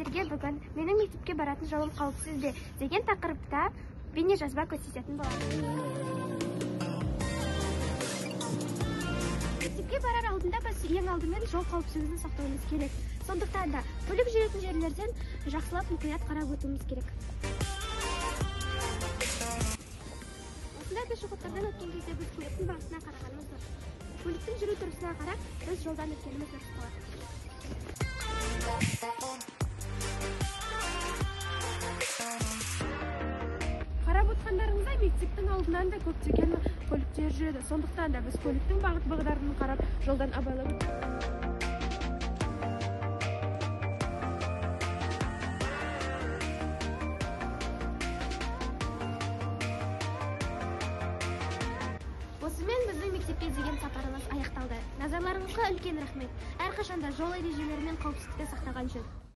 сіздерге бүгін менің мектепке баратын жолым қауіпсіз бе деген тақырыпта бейнежазба көрсететін боламын. Мектепке барар алдында біз ең алдымен жол қауіпсіздігін сақтауымыз керек. Сондықтан да көлік жүретін жерлерден жақсылап мұқият қарап өтуіміз керек. Осындай пешеходтардан өткен кезде біз көліктің бағытына қарағанымыз дұрыс. Көліктің жүру тұрысына қарап біз жолдан өткеніміз дұрыс болады. Қарап отқандарыңыздай мектептің алдынан да көптеген көліктер жүреді. Сондықтан да біз көліктің бағыт бағдарын қарап жолдан абайлап Осымен біздің мектепке деген сапарымыз аяқталды. Назарларыңызға үлкен рахмет. Әрқашанда жол ережелері мен қауіпсіздікті сақтаған жөн.